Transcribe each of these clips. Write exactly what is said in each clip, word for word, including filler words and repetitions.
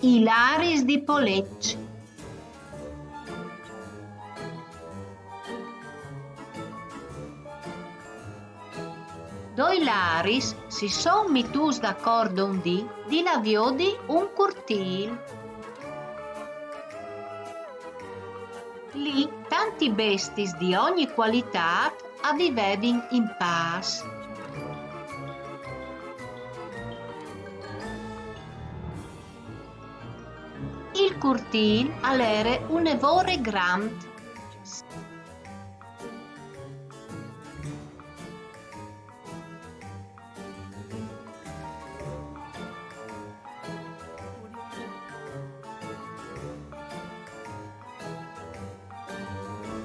I laris di poleç. Doi laris si son mitûts d'acordo un dì di lâ a viodi un curtîl. Li tanti bestis di ogni cualitât a vivevin in pâs. Il curtîl al jere une vore grant.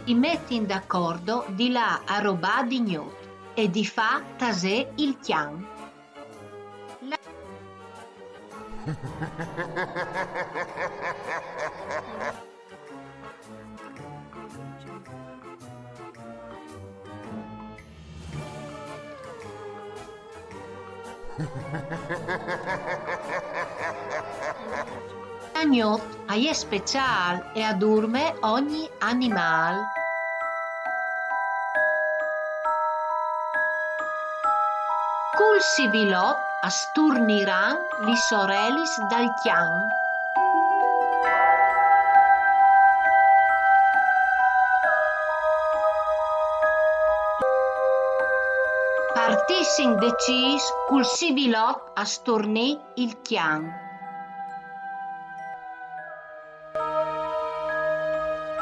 Si metin d'acordo di lâ a robâ di gnot e di fâ tasê il cjan. La La gnot a je speciâl e a durme ogni animâl. Cul sivilot a sturniran lis orelis dal cjan. Partissin decîs cul sivilot a sturnî il cjan.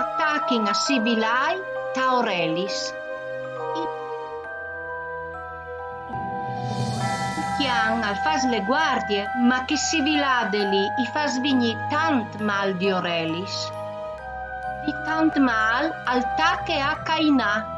A tachin a sivilâi ta orelis. Il cjan al fâs le guardie, ma chê sivilade li i fâs vignî tant mâl di orelis. Di tant mâl al tache a cainâ.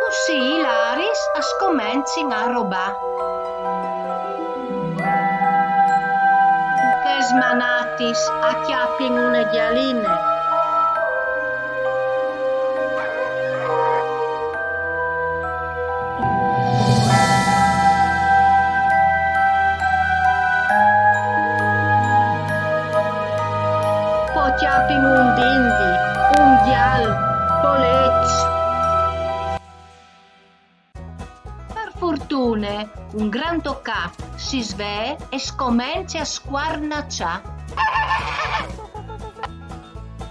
Cussì i laris a scomencin a robâ. Cun chês manatis a cjapin une gjaline. Po cjapin un dindi, un gjal, poleç. Par fortune, un grant ocât si svee e scomence a scuarnaçâ.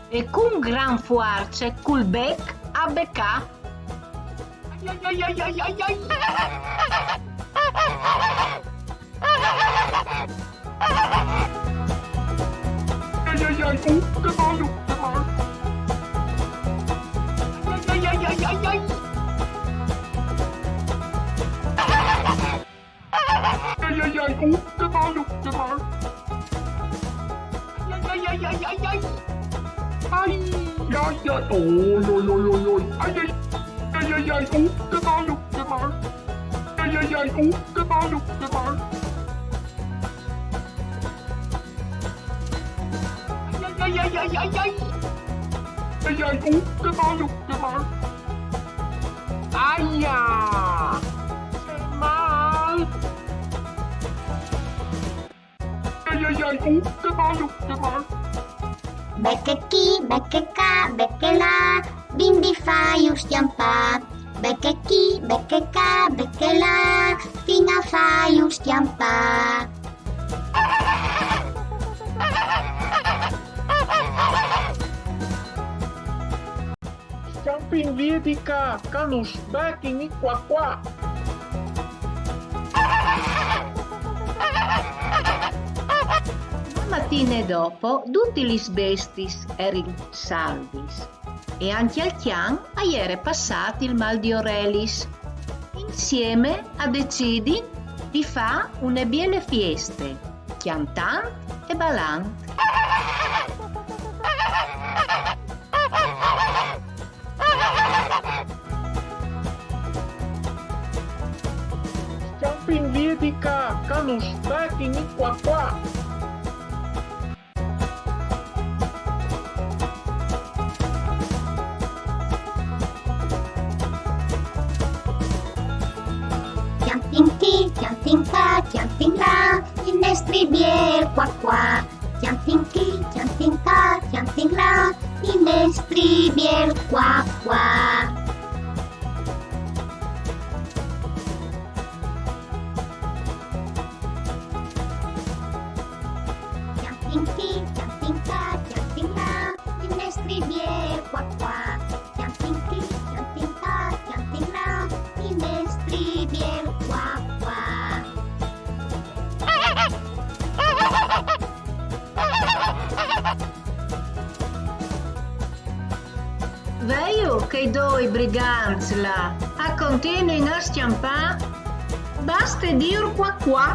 E cun gran fuarce cul bec a becâ. Ai, ai, ai, ai, ai, ai, ai. Ai, ai, ai, uh, che mâl, che mâl. Ai, ai, ai, ai, ai, ai. Ai, ai, ai, uh, che mâl, che mâl. Ai, ai, ai, ai, ai, ai. Ai, ai, ai, oi, oi, oi, oi, oi. Ai, ai, ai, ai, ai, uh, che mâl, che mâl. Ai, ai, ai, uh, che mâl, che mâl. Ai, ai, ai, ai, ai, ai. Ai, ai, uh, che mâl, che mâl. Aia! Che mâl! Ai, ai, ai, uh, che mâl, che mâl. Beche chi, beche ca, beche là, fin di fâju scjampâ. Beche chi, beche ca, beche là, fin a fâju scjampâ. Scjampìn vie di ca, ca nus bechin i cuacuà. La matine dopo, dutis lis bestiis a jerin salvis, e ancje al cjan al jere passât il mâl di orelis. Insiemi a decidin di fâ une biele fieste, cjantant e balant. che a lu spechin i quà quà. Cjantin chi, cjantin ca, cjantin là, i nestri biel quà quà. Cjantin chi, cjantin ca, cjantin là, i nestri biel quà quà. Cjantin chi, cjantin ca, cjantin là, i nestri biel quà quà. Cjantin chi, cjantin ca, cjantin là, i nestri biel quà quà. Veiu chei doi brigants là, a continuin a scjampâ? Baste dîur quà quà.